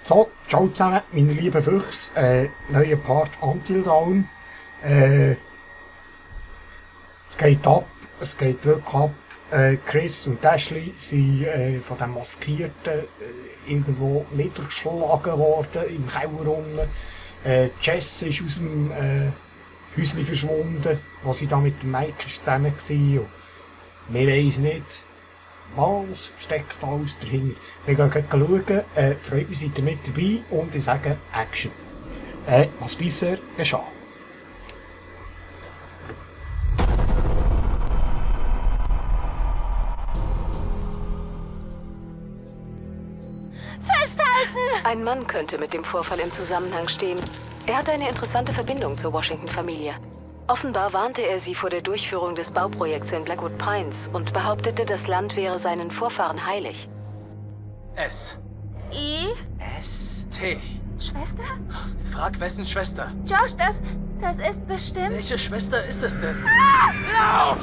So, ciao zusammen, meine lieben Füchse. Neuer Part Until Dawn. Es geht ab, es geht wirklich ab. Chris und Ashley sind von dem Maskierten irgendwo niedergeschlagen worden, im Keller unten. Jess ist aus dem Häuschen verschwunden, wo sie da mit dem Mike zusammen war. Und wir weiss nicht, was steckt alles dahinter. Wir gehen schauen, freut mich, seid ihr mit dabei und ich sage Action. Was bisher geschah. Ein Mann könnte mit dem Vorfall im Zusammenhang stehen. Er hatte eine interessante Verbindung zur Washington-Familie. Offenbar warnte er sie vor der Durchführung des Bauprojekts in Blackwood Pines und behauptete, das Land wäre seinen Vorfahren heilig. S. I. S. T. Schwester? Frag wessen Schwester. Josh, das ist bestimmt... Welche Schwester ist es denn? Lauf!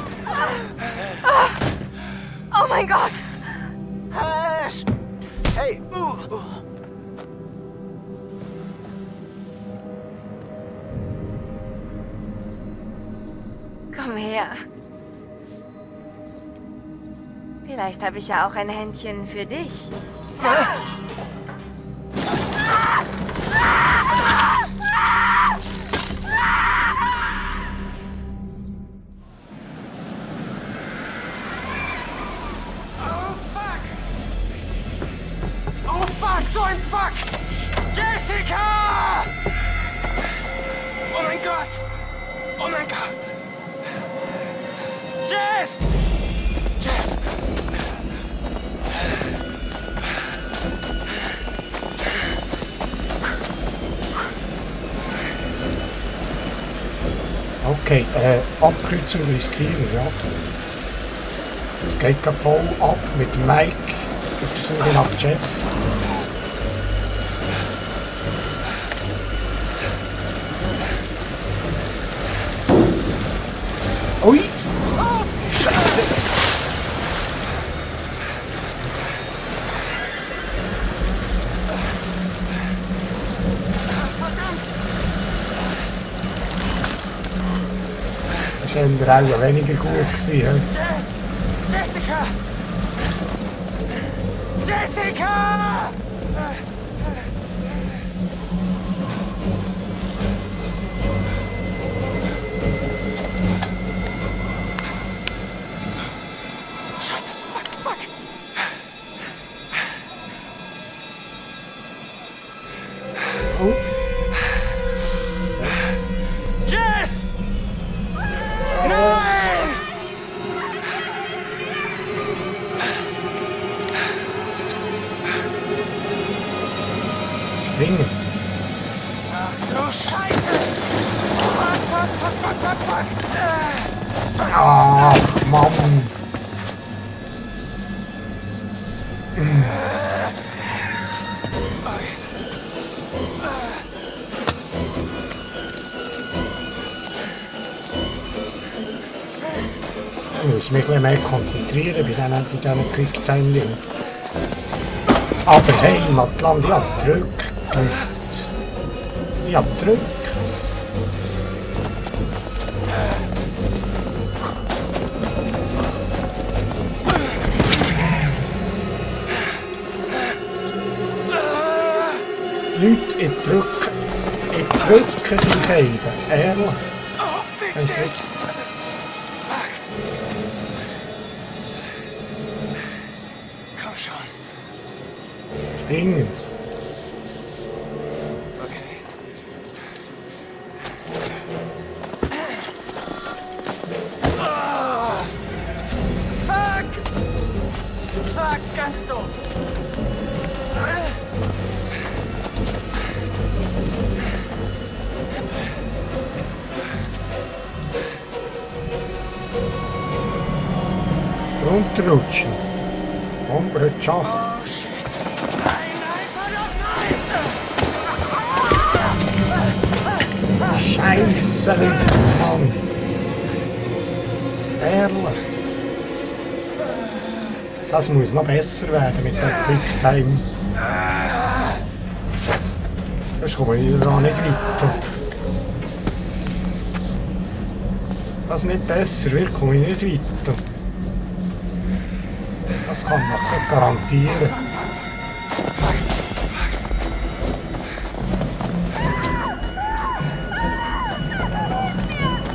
Oh mein Gott! Ash! Hey! Komm her. Vielleicht habe ich ja auch ein Händchen für dich. Oh fuck, so ein Fuck! Jessica! Oh mein Gott! Oh mein Gott! Jess! Jess! Okay, Abkürzung riskieren, ja. Es geht gerade voll ab mit Mike auf der Suche nach Jess. Ui! Scheiße! Das war auch weniger gut gewesen. Jessica! Jessica! Scheiße! Fuck! Oh! Jess! Nein! Springen! Ach du Scheiße! Fuck! Ach, Mann! Ich muss mich ein bisschen mehr konzentrieren bei diesen Quicktime-Dingen. Aber hey, Matland, ich hab gedrückt. Ich hab gedrückt. Leute, ich drücke die Scheibe. Ehrlich. Weiss nicht. Komm schon. Springen. Okay. Fuck, ganz doof. Runterrutschen. Ombre Schach. Oh shit. Nein, verdammt, nein! Scheisse, Leute, Mann. Ehrlich. Das muss noch besser werden mit der Quicktime. Sonst komme ich da nicht weiter. Das nicht besser wird, komme ich nicht weiter. Das kann ich garantieren.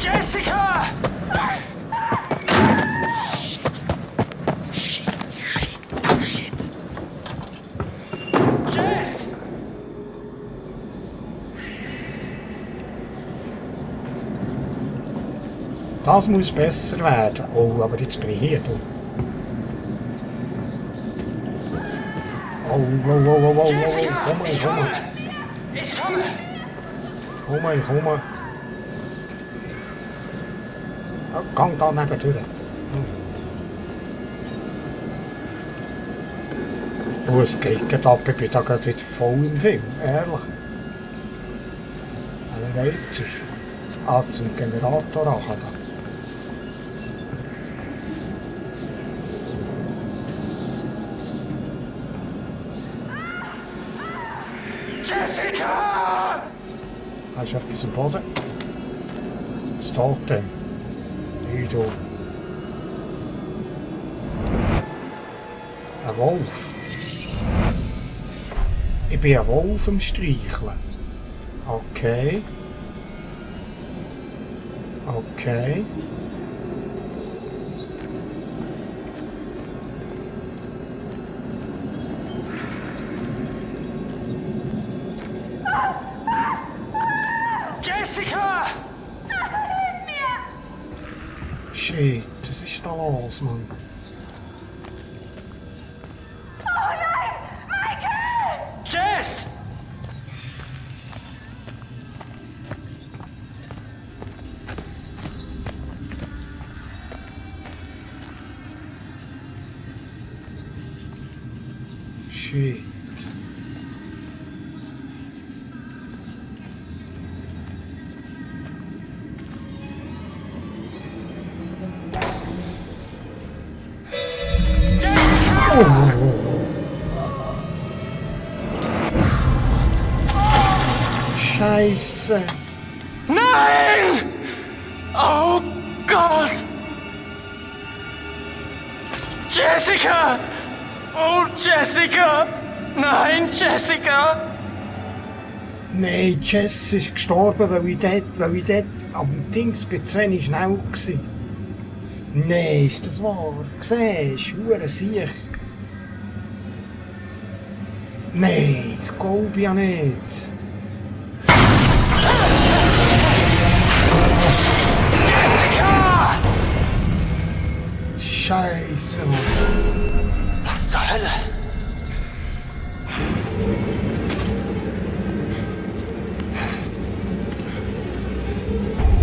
Jessica! Shit. Jess! Das muss besser werden. Oh, aber jetzt bin ich hier, du. Oh, Jessica! komm mal. Ich komme! Komm mal. Oh, gang da neben durch. Oh, es geht gerade ab, ich bin da gerade wieder voll im Film, ehrlich. Alle weiter. Ah, zum Generator ankommen. Jessica! Hast du etwas am Boden? Was steht denn? Hey, du. Ein Wolf. Ich bin ein Wolf am Streicheln. Okay. Jessica! Shit, was ist da los, Mann? Jess! Shit. Scheiße. Nein! Oh Gott! Jessica! Oh, Jessica! Nein, Jessica! Nein, Jess ist gestorben, weil ich dort am Dings bin zu wenig schnell war. Nein, ist das wahr? Siehst du, hure Siech. Nein, das glaube ich ja nicht. Scheiße, Mann. Was zur Hölle?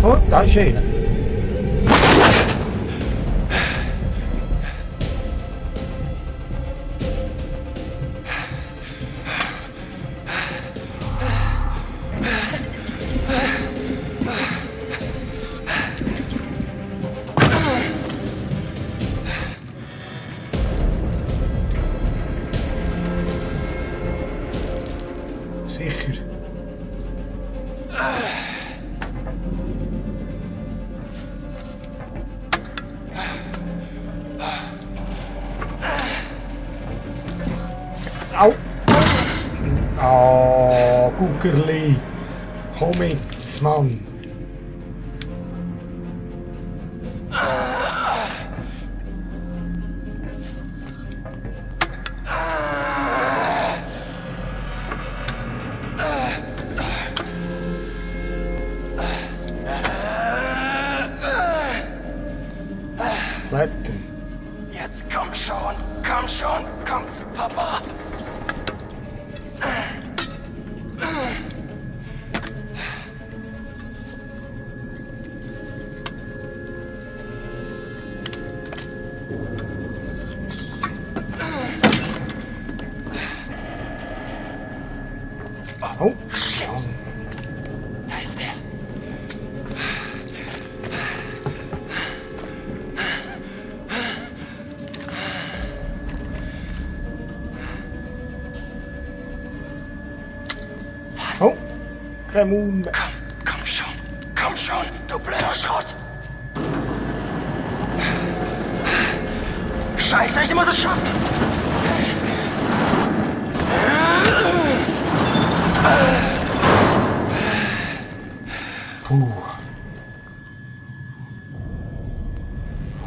Oh, da ist einer. Sicher. Au! Oh, Guckerli. Komm jetzt, Mann. Klettern. Jetzt komm schon, komm zu Papa. Oh, Shit, da ist der. oh. keinen Mund mehr. Komm schon, du blöder Schrott! Scheiße, ich muss es schaffen! Puh.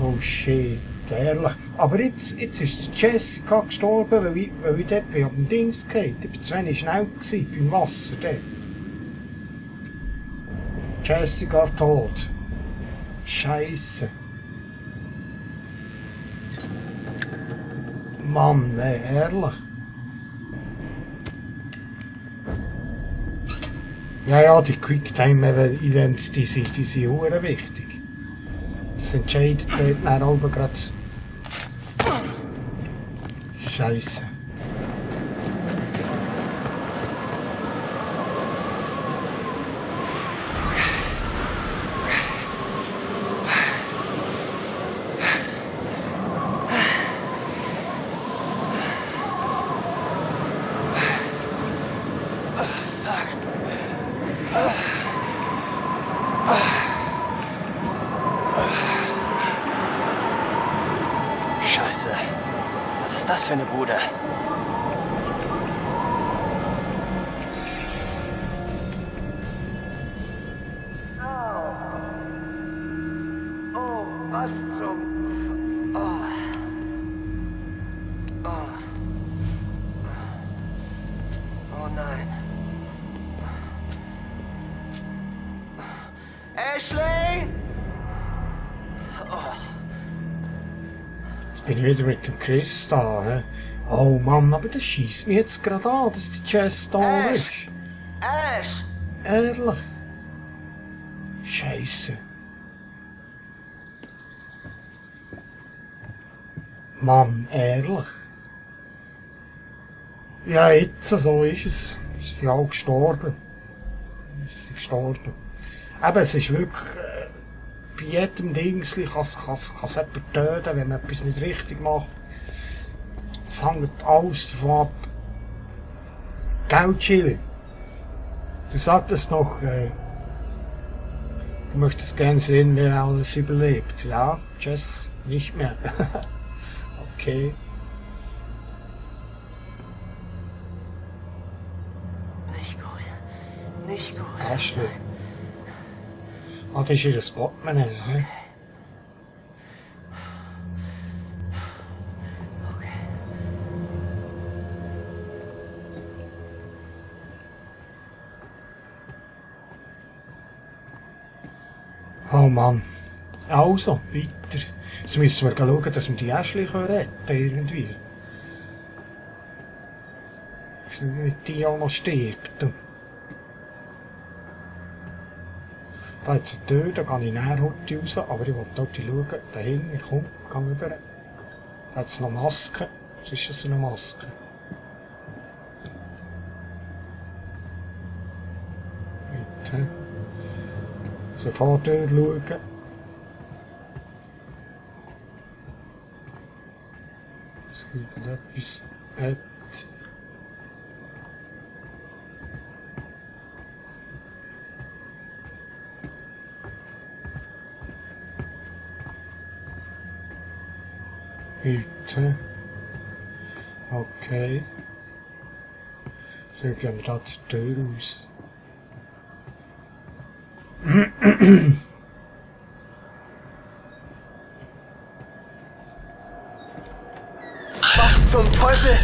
Oh shit, ehrlich. Aber jetzt ist Jessica gestorben, weil ich dort bei dem Dings gehe. Ich war zu wenig schnell beim Wasser dort. Jessica tot. Scheisse. Mann, nee, ehrlich. Ja, die Quicktime-Events, die sind hure wichtig. Das entscheidet dort dann auch gerade. Scheisse. Scheiße. Was ist das für eine Bude? Oh, was zum... Oh. Oh. Oh nein. Ashley! Oh. Jetzt bin ich wieder mit dem Chris da. He? Oh Mann, aber das schießt mich jetzt gerade an, dass die Jess da ist. Ash! Ehrlich. Scheisse. Mann, ehrlich. Ja, jetzt so ist es. Ist sie auch gestorben. Ist sie gestorben. Eben, es ist wirklich... bei jedem Dingsli kann es jemand töten, wenn man etwas nicht richtig macht. Es hängt alles davon ab. Gell, Chili? Du sagtest noch, du möchtest gern sehen, wer alles überlebt. Ja, Jess, nicht mehr. Okay. Nicht gut. Nicht gut. Ashley. Ah, das ist ihr Portemonnaie, hä? Okay. Oh Mann. Also, weiter. Jetzt müssen wir schauen, dass wir die Ashley retten können, irgendwie. Dass nicht die auch noch stirbt. Du. Da hat es eine Tür, da gehe ich näher heute raus, aber ich will dort schauen, dahinter, komm, geh rüber. Da hat es noch Masken. Was ist das für eine Maske? Weiter. So, Vortür schauen. So, irgendetwas hat. Heute. Okay. So, gehen wir da zur Tür raus. Was zum Teufel?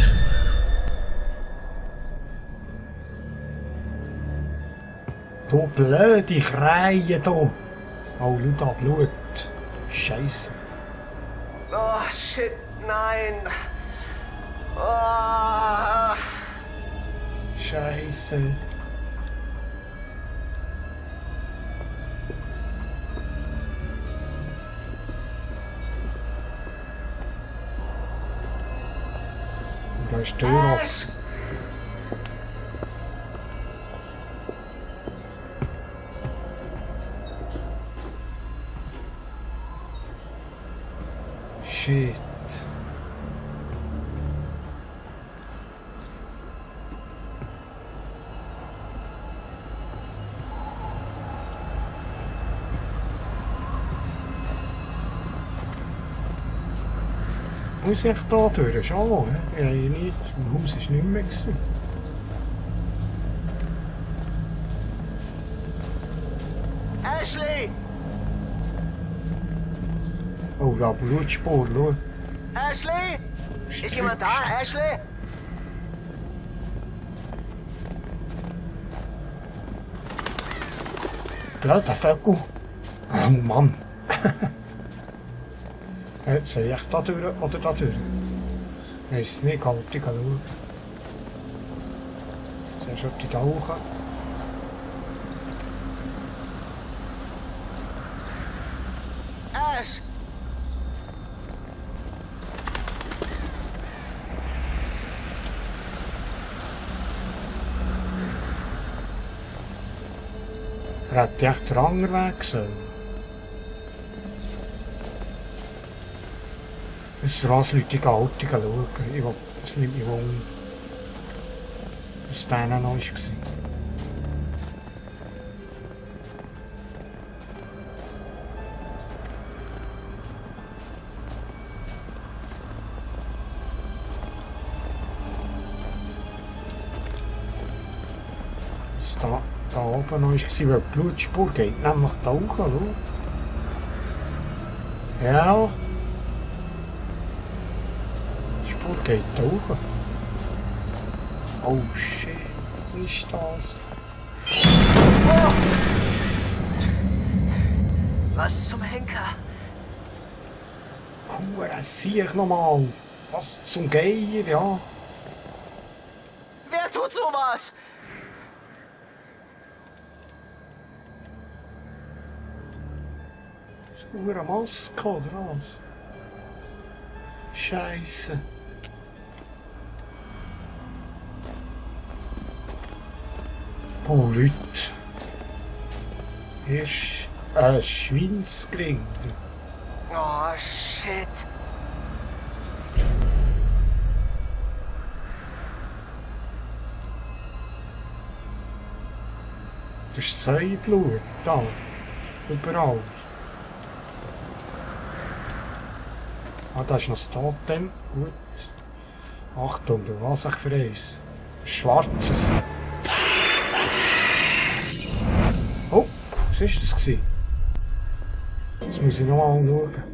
Du blöde Krähe da. Oh, schau da, Blut. Scheisse. Oh, shit, nein. Oh. Scheisse. Und da ist die Tür offen. Shit. Muss ich da durch? Schon, hä? Ja, nicht. Im Haus war nicht mehr. Ashley! Oh, da Blutspur, schau. Ashley? Ist jemand da, Ashley? Blöder Vögel. Oh Mann. Soll ich da durch oder da durch? Ich weiss es nicht, halt, ich kann schauen. Siehst du, ob die da hoch? Ash! Er hätte echt den anderen Weg sollen. Es ist was Leute schauen. Es nimmt mich wunder, was denen noch war. Was da oben noch war, weil die Blutspur geht nämlich da hoch, schau. Ja. Die Spur geht da hoch. Oh shit, was ist das? Oh! Was zum Henker? Hure, sieh ich nochmal. Was zum Geier, ja. Wer tut sowas? Hure Maske oder was? Scheisse. Oh Leute. Hier ist ein Schweinsgring. Oh, shit. Das ist Säublut, da. Überall. Ah, da ist noch das Totem. Gut. Achtung, du was ich für eins? Schwarzes. Oh, was war das gewesen? Jetzt muss ich noch mal schauen.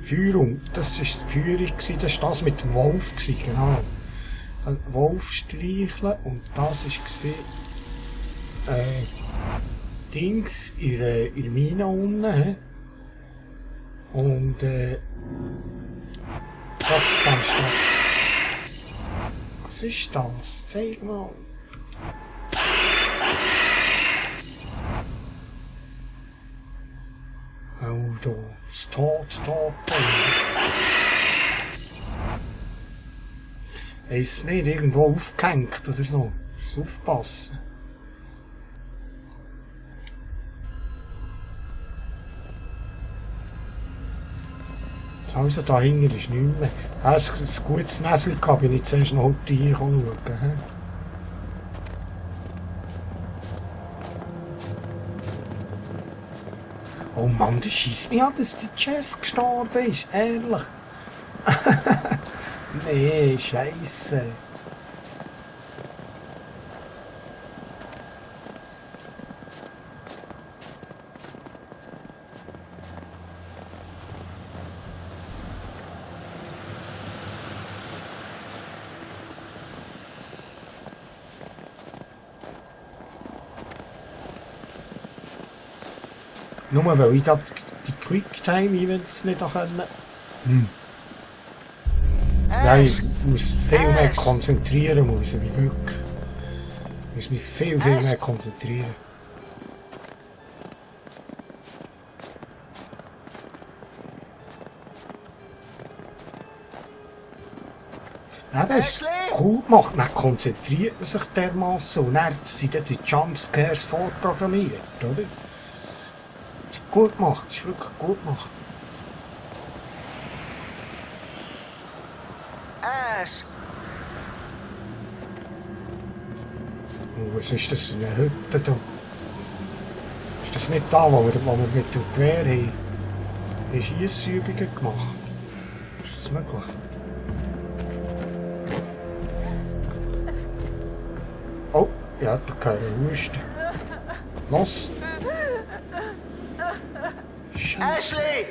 Führung, das war die Führung, das war das mit dem Wolf, genau. Ein Wolf streicheln und das war Dings in der Mine unten. Und das ist das. Was ist das? Zeig mal. Oh, da. Das Tod. Ist es nicht irgendwo aufgehängt oder so? Muss aufpassen. Also da hinten ist nichts mehr. Ja, ein gutes Näschen gehabt, bin ich zuerst noch heute schauen. Oh Mann, das scheisst mich an, dass die Jess gestorben ist. Ehrlich. Nee, Scheisse. Nur weil ich die Quicktime-Events nicht können. Ja, ich muss viel mehr konzentrieren, muss ich mich wirklich. Ich muss mich viel mehr konzentrieren. Eben, es ist cool gemacht, dann konzentriert man sich dermassen und dann sind die Jumpscares vorprogrammiert, oder? Das ist gut gemacht, das ist wirklich gut gemacht. Ash! Oh, was ist das für eine Hütte da? Ist das nicht da, wo wir mit dem Gewehr haben? Schiessübungen gemacht. Ist das möglich? Oh, ja, da keine Husten. Los! Scheiße! Ashley!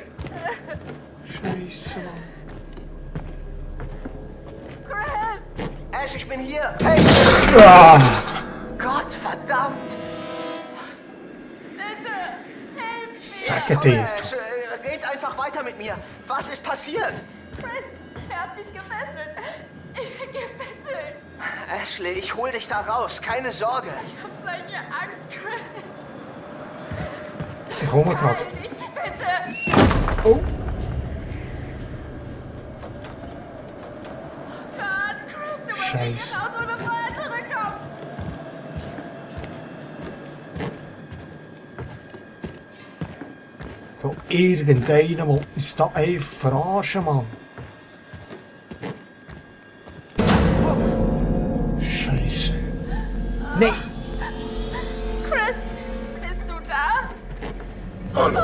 Scheiße, Mann. Ash, ich bin hier! Hey! Ah, Gott, verdammt! sage dir. Ash, geht einfach weiter mit mir. Was ist passiert? Chris, er hat mich gefesselt. Ich bin gefesselt. Ashley, ich hol dich da raus. Keine Sorge. Ich hab solche Angst, Chris. Ich komme gerade. Halt dich, bitte. Oh, Gott, Chris, du musst Scheiße. nicht raus, ohne vorher zurückkommen. da irgendeiner will uns da einfach verarschen, Mann. Scheiße. Nein! Chris, bist du da? Hallo.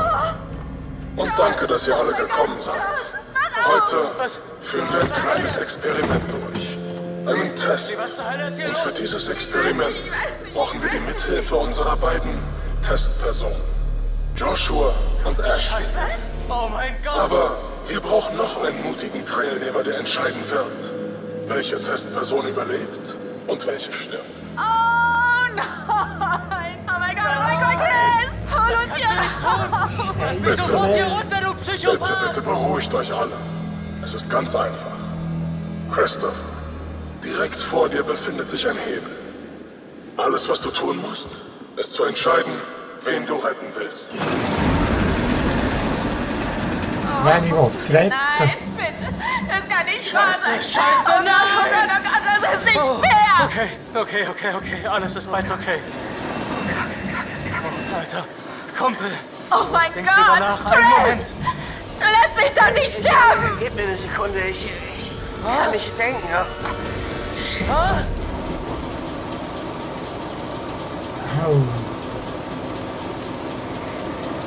Und danke, dass ihr alle gekommen seid. Heute führen wir ein kleines Experiment durch. Einen Test. Und für dieses Experiment brauchen wir die Mithilfe unserer beiden Testpersonen. Joshua und Ashley. Oh mein Gott! Aber wir brauchen noch einen mutigen Teilnehmer, der entscheiden wird, welche Testperson überlebt und welche stirbt. Oh nein! Oh mein Gott, Chris! Hol uns hier raus! Bitte. Bitte beruhigt euch alle. Es ist ganz einfach. Christopher, direkt vor dir befindet sich ein Hebel. Alles, was du tun musst, ist zu entscheiden, wen du retten willst. Wenn ich will retten. Nein, bitte! Das kann nicht wahr sein! Scheiße, Oh Gott, oh Gott, oh Gott, das ist nicht fair! Okay. Alles ist bald okay. Alter, Kumpel. Oh mein Denk Gott! drüber nach. Einen Chris! Moment. Du lässt mich doch nicht sterben! Gib mir eine Sekunde. Ich kann nicht denken. Oh.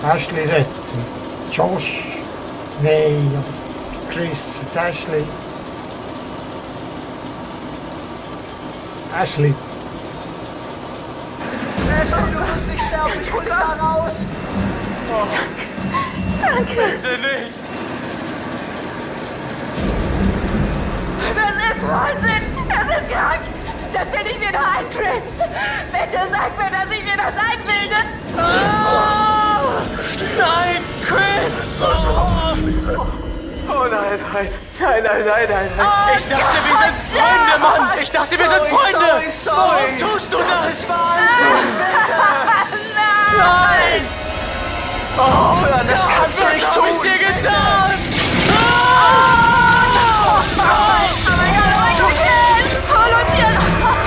Ashley retten. Josh. Nein, aber Chris und Ashley. Ashley. Ashley, du musst nicht sterben. Ich hol dich da raus. Bitte nicht. Das ist Wahnsinn! Das ist krank! Das bin ich mir nur ein, Chris! Bitte sag mir, dass ich mir das einbilde! Verstehe. Nein, Chris. Jetzt also Ashley retten. Oh nein. Ich dachte, wir sind Freunde, Mann. Ich dachte, wir sind Freunde. Warum tust du das? Das ist Wahnsinn. Nein. Aufhören, das kannst du nicht tun. Was hab ich dir getan? Oh mein Gott, Chris! Hol uns hier raus!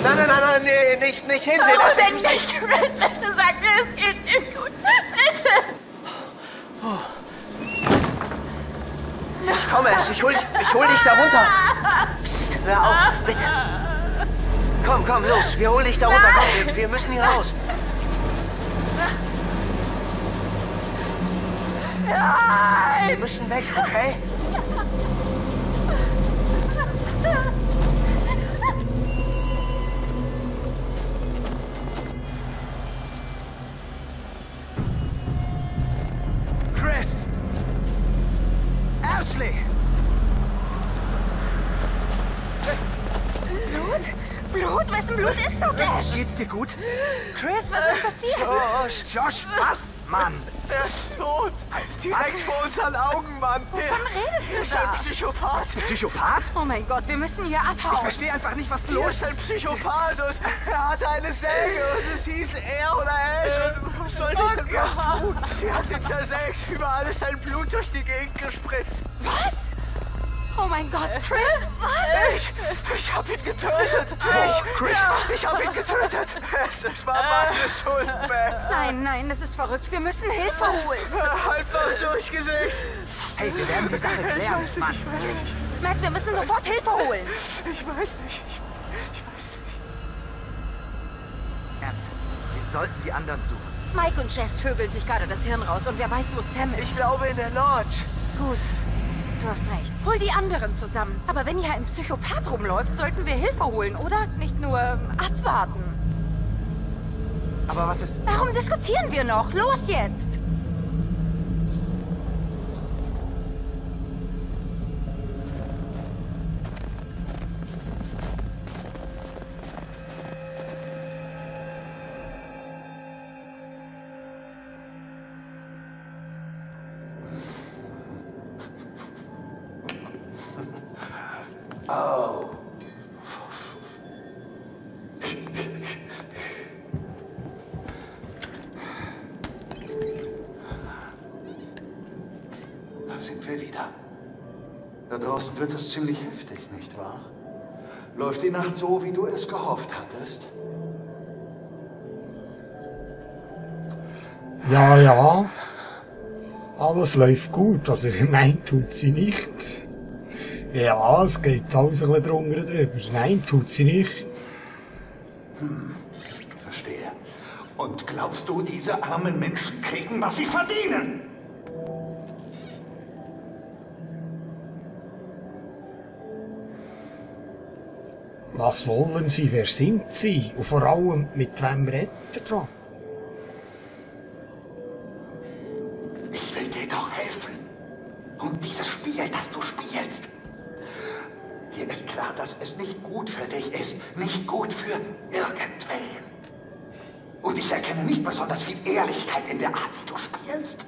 Nein, nee, nicht hinsehen. Warum denn nicht, Chris? Bitte sag mir, es geht ihm gut. Bitte! Ich komme, Ash. Ich hol dich da runter. Psst, hör auf, bitte. Komm, los. Wir holen dich da runter. Komm, wir müssen hier raus. Nein! Wir müssen weg, okay? Chris! Ashley! Blut? Wessen Blut ist das, Ash? Geht's dir gut? Chris, was ist passiert? Josh, was? Mann! Er ist tot! Direkt vor unseren Augen, Mann! Wovon redest du Ist ein da? Psychopath! Psychopath? Oh mein Gott, wir müssen hier Ich abhauen. verstehe einfach nicht, was los ist. Er ist ein Psychopath und er hatte eine Säge und es hieß er oder Ash. Und was sollte ich denn bloß tun? Sie hat ihn zersägt, überall ist sein Blut durch die Gegend gespritzt. Was? Oh mein Gott, Chris, was? Ich hab ihn getötet. Ich hab ihn getötet. Es war meine Schuld, Matt. Nein, das ist verrückt. Wir müssen Hilfe holen. Einfach durchgesägt. Hey, wir werden die Sache klären, Mann. Matt, wir müssen sofort Hilfe holen. Ich weiß nicht. Wir sollten die anderen suchen. Mike und Jess vögeln sich gerade das Hirn raus und wer weiß, wo Sam ist. Ich glaube in der Lodge. Gut, du hast recht. Hol die anderen zusammen. Aber wenn hier ein Psychopath rumläuft, sollten wir Hilfe holen, oder? Nicht nur abwarten. Aber was ist... Warum diskutieren wir noch? Los jetzt! Oh. Da sind wir wieder. Da draußen wird es ziemlich heftig, nicht wahr? Läuft die Nacht so, wie du es gehofft hattest? Ja, ja. Alles läuft gut, oder nein, tut sie nicht. Ja, es geht alles ein bisschen drunter drüber. Nein, tut sie nicht. Verstehe. Und glaubst du, diese armen Menschen kriegen, was sie verdienen? Was wollen sie? Wer sind sie? Und vor allem, mit wem redet er da? Ich will dir doch helfen. Und dieses Spiel, das du spielst. Dir ist klar, dass es nicht gut für dich ist. Nicht gut für irgendwen. Und ich erkenne nicht besonders viel Ehrlichkeit in der Art, wie du spielst.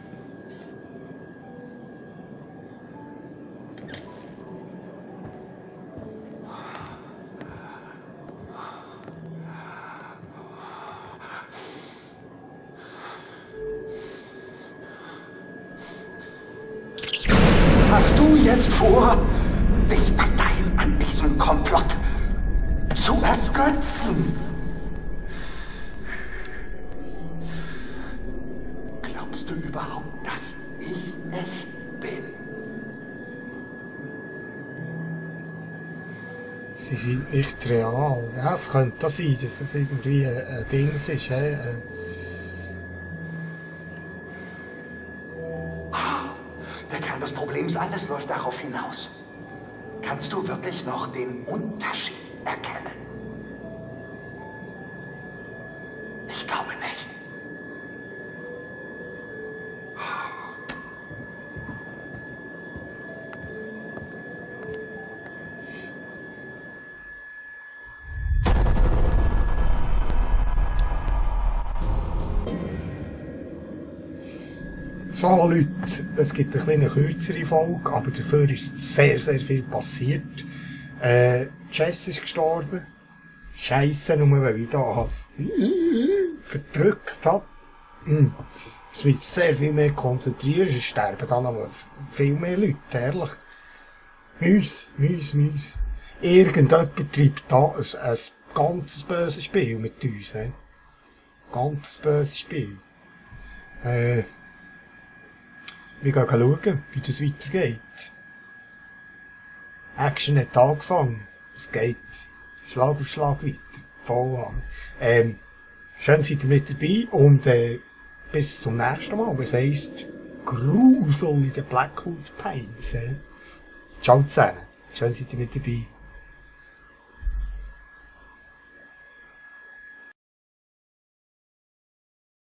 Hast du jetzt vor, dich weiterhin an diesem Komplott zu ergötzen? Glaubst du überhaupt, dass ich echt bin? Sie sind nicht real. Ja, es könnte sein, dass es irgendwie ein Ding ist. Der Kern des Problems, alles läuft darauf hinaus. Kannst du wirklich noch den Unterschied erkennen? Ich glaube nicht. So Leute, es gibt eine kleine kürzere Folge, aber dafür ist sehr, sehr viel passiert. Jess ist gestorben. Scheisse, nur weil ich da verdrückt habe. Es wird sehr viel mehr konzentriert, es sterben dann aber viel mehr Leute, ehrlich. Müs. Irgendjemand treibt da ein ganz böses Spiel mit uns. Ganz böses Spiel. Wir gehen schauen, wie das weitergeht. Action hat angefangen. Es geht Schlag auf Schlag weiter. Voll an. Schön seid ihr mit dabei und bis zum nächsten Mal. Was heisst Grusel in den Blackwood Pines. Ciao zusammen. Schön seid ihr mit dabei.